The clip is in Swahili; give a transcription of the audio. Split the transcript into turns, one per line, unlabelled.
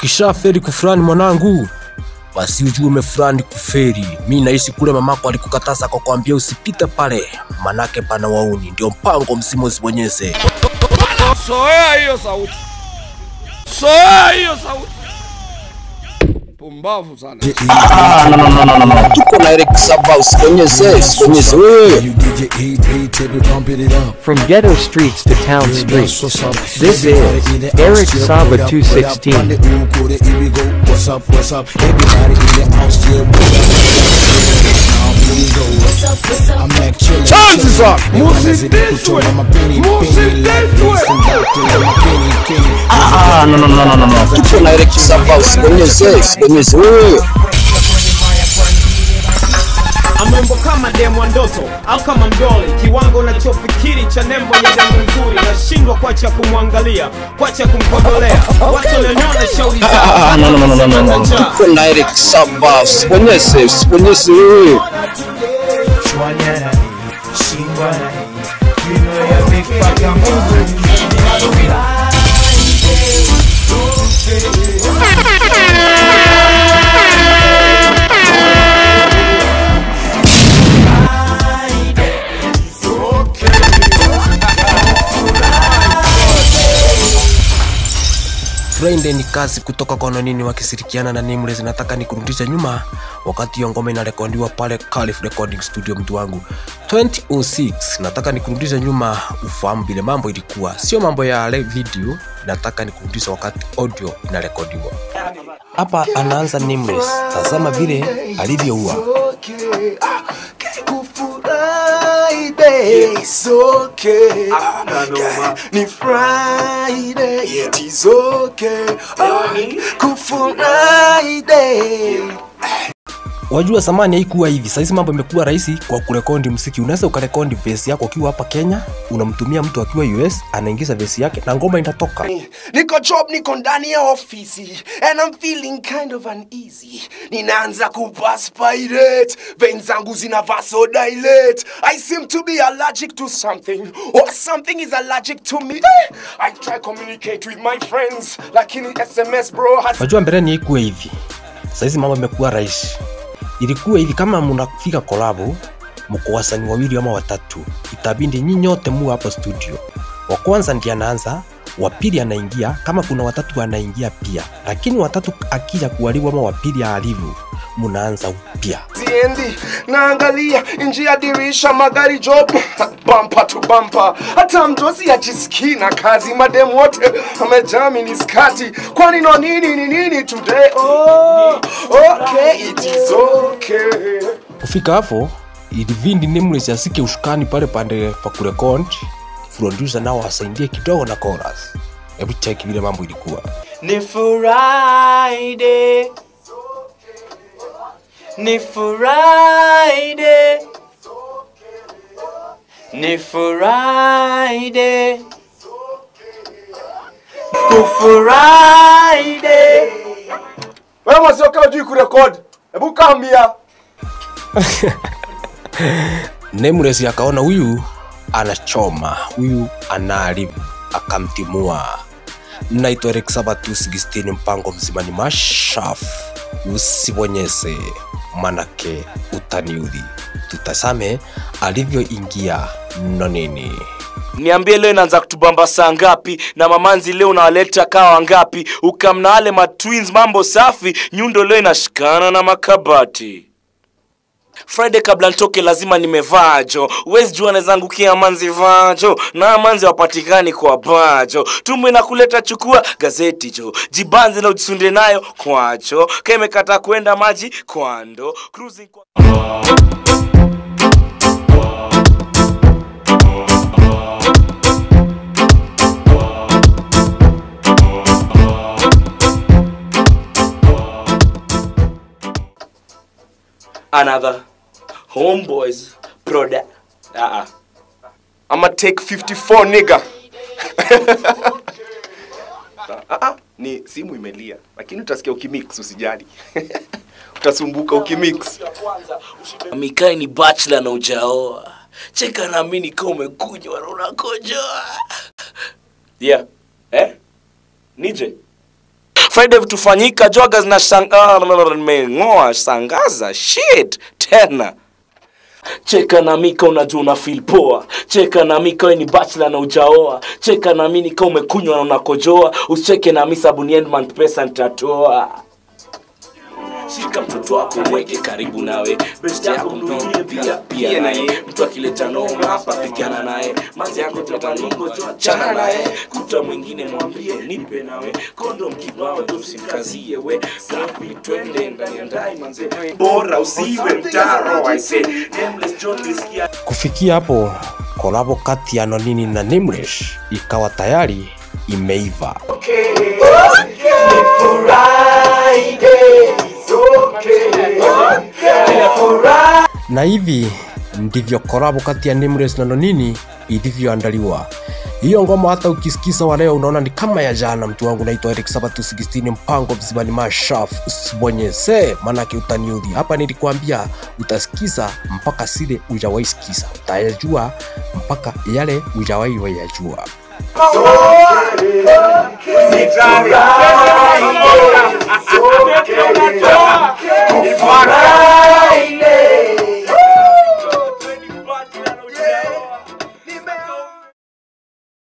Ukishaferi kufurani mwanangu, basi ujue umefurani kuferi. Mi naishi kule mamako alikukataza kwa kuambia usipite pale, manake pana wauni. Ndio mpango msimu usibonyeze.
Soea hiyo sauti. Soea hiyo sauti. Pumbavu sana.
No. Tuko na Eric Saba, usibonyeze, usibonyeze wewe.
From ghetto streets to town streets, this is Eric Saba 216.
Chances are, musitishwe.
No. Tuko na Eric Saba, usibonyeze, usibonyeze wewe.
Amembo kama demu wa ndoto au kama mdoli, kiwango unachofikiri cha nembo ya demu nzuri, nashindwa kuacha kumwangalia, kuacha kumkodolea. Watu walioniona shauri zao.
No. Tuko na Eric Saba, usibonyeze, usibonyeze wewe. Friday ni kazi kutoka kwa Nonini wakishirikiana na Nameless. Nataka nikurudishe nyuma wakati hiyo ngoma inarekodiwa pale Calif Recording Studio, mtu wangu 2006. Nataka nikurudishe nyuma ufahamu vile mambo ilikuwa, sio mambo ya live video. Nataka nikurudishe wakati audio inarekodiwa. Hapa anaanza Nameless, tazama vile alivyoua.
It's okay. Ni Friday, it is okay. Friday.
Wajua zamani haikuwa hivi. Sasa mambo imekuwa rahisi kwa kurekodi muziki. Unaweza ukarekodi verse yako ukiwa hapa Kenya, unamtumia mtu akiwa US, anaingiza verse yake na ngoma inatoka.
Niko job, niko ndani ya ofisi and I'm feeling kind of uneasy. Ninaanza kuperspirate, veins zangu zina vasodilate. I seem to be allergic to something, or something is allergic to me. I try communicate with my friends, lakini SMS bro has.
Wajua mbeleni haikuwa hivi. Sasa mambo imekuwa rahisi. Ilikuwa hivi, kama mnafika collab mko wasanii wawili ama watatu, itabidi nyinyi nyote muwe hapo studio. Wa kwanza ndiye anaanza, wa pili anaingia, kama kuna watatu anaingia pia. Lakini watatu akija kuharibu ama wa pili aharibu, mnaanza upya.
Siendi, naangalia nje ya dirisha, magari job bumper to bumper. Hata mdosi hajisikii na kazi, madem wote wamejaa miniskati. Kwani no nini ni nini today? Oh, okay, it is okay.
Kufika hapo ilivindi Nameless asike ushukani pale pande pa kurekodi, producer nao asaidie kidogo na chorus. Hebu check vile mambo ilikuwa.
Ni Friday. Ni Friday. Ni Friday. Ku Friday.
Wewe mwasioka hujui kurekodi. Hebu kambia.
Nameless akaona huyu anachoma, huyu anaharibu, akamtimua. Naitwa Eric Saba 216, mpango mzima ni mashaf. Usibonyeze manake utaniudhi. Tutazame alivyoingia Nonini.
Niambie leo inaanza kutubamba saa ngapi? Na mamanzi leo unawaleta kawa ngapi? Ukamna wale ma twins mambo safi, nyundo leo inashikana na makabati. Friday kabla nitoke lazima nimevajo. Huwezi jua naweza angukia manzi vajo, na manzi wapatikani kwa bajo. Tumbo inakuleta chukua gazeti jo, jibanze na ujisunde nayo kwacho. Kemekata kwenda maji kwando. Cruising kwa another homeboys product.
I'ma take 54 nigga. Ni simu imelia, lakini utasikia ukimix, usijali. Utasumbuka ukimix.
Mikai ni bachelor na hujaoa. Cheka na mimi kama umekunywa na unakojoa. Yeah. Eh? Nije. Friday vitufanyika joga zinashangaa sangaza shit tena. Cheka na mika unajua una feel poa. Cheka na mika wewe ni bachelor na ujaoa. Cheka na mimi kama umekunywa na unakojoa. Usicheke na mimi sababu ni end month pesa nitatoa. Shika mtoto wako mweke karibu nawe, best yako mtumie pia naye. Mtu akileta noma hapa pigana naye, manzi yako tutalingo achana naye. Kuta mwingine mwambie nipe nawe, kondom kibao tusimkazie we. Safi twende ndani ya ndai manze, bora usiwe mtaro I say. Nameless John lisikia.
Kufikia hapo kolabo kati ya Nonini na Nameless ikawa tayari imeiva. Na hivi ndivyo kolabo kati ya Nameless na Nonini ilivyoandaliwa. Hiyo ngoma hata ukisikiza wa leo unaona ni kama ya jana. Mtu wangu naitwa Eric Sabatu 16, mpango mzima ni mashaf, usibonyeze manake utaniudhi. Hapa nilikuambia utasikiza mpaka sile hujawahi sikiza, utayajua mpaka yale hujawahi wayajua.